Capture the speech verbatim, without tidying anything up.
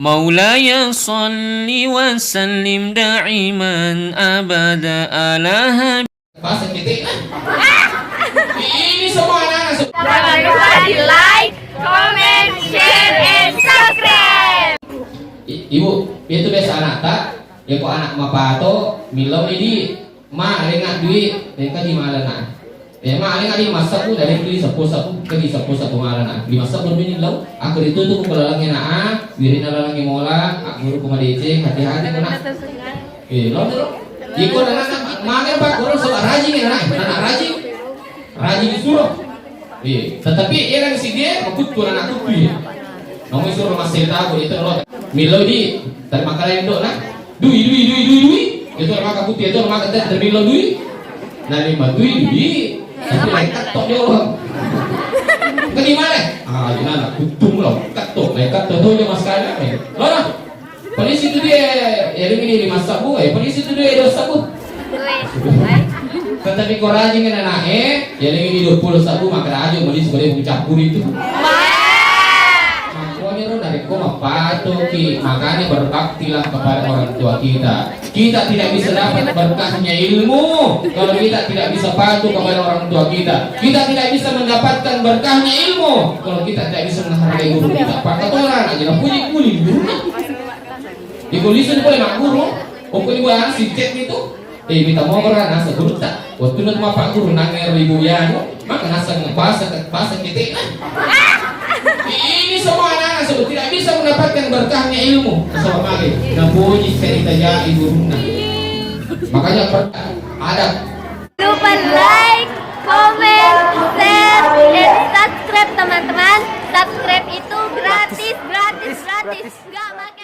مولاي صل وسلم دائما أبدا على حبيبك. Pasang titik. Ini semua anak-anak se- Jangan lupa di like, comment, share, and subscribe. I- Ibu, itu biasa anak tak? Ya kok anak mapato, milau ini. Ma, alenga dui, engka di malana. Eh, ma, alenga di masaku, dari dui seppuh seppuh, ke di seppuh seppuh malana. Di masaku dui ni lau, aku itu tu kepala langit na, ah, wirin na langit mola, aku guru pemadece, hati-hati kena. Eh, lo tu lo. Iko na na, ma, ma, apa, guru sebab rajin ya na, na rajin. Rajin disuruh. Iya, tetapi iya kan si dia, makuttu na, makuttu ya. Nomor suruh masih tahu, itu lo. Milo di, terima kasih dok na. Dui, dui, dui, dui, dui. Itu maka putih, itu maka teh termilo dui. Nah, lima dui, dui. Tapi lain katok dia orang. Ke di mana? Ah, di mana? Kutung lo. Katok, lain katok tuh dia mas kaya. Lo lah. Polisi tu dia, ya, ini lima sabu, eh, polisi tu dia dua sabu. Tetapi ko rajin kan anak, eh, ya, ini dua puluh sabu, maka aja polisi boleh mencampur itu. Makanya lo narekko mappatoki, makanya berbaktilah kepada orang tua kita. Kita tidak bisa dapat berkahnya ilmu kalau kita tidak bisa patuh kepada orang tua kita. Kita tidak bisa mendapatkan berkahnya ilmu kalau kita tidak bisa menghargai guru kita. Pakatola aja, puji-puji guru. Iko lisu ni pole magguru. Oko ibu anak si cek itu. Eh, mita mogora nasa gurutta. Wettunna tu mappagguru nangngero ibu yanu, maka naseng bahasa, bahasa ketekna. Ini semua anak-anak sebut tidak bisa mendapatkan berkahnya ilmu. Sama mage, napuji cerita jadi gurunna. Makanya per-, ada. Lupa like, comment, share, dan subscribe teman-teman. Subscribe itu gratis, gratis, gratis. Nggak pakai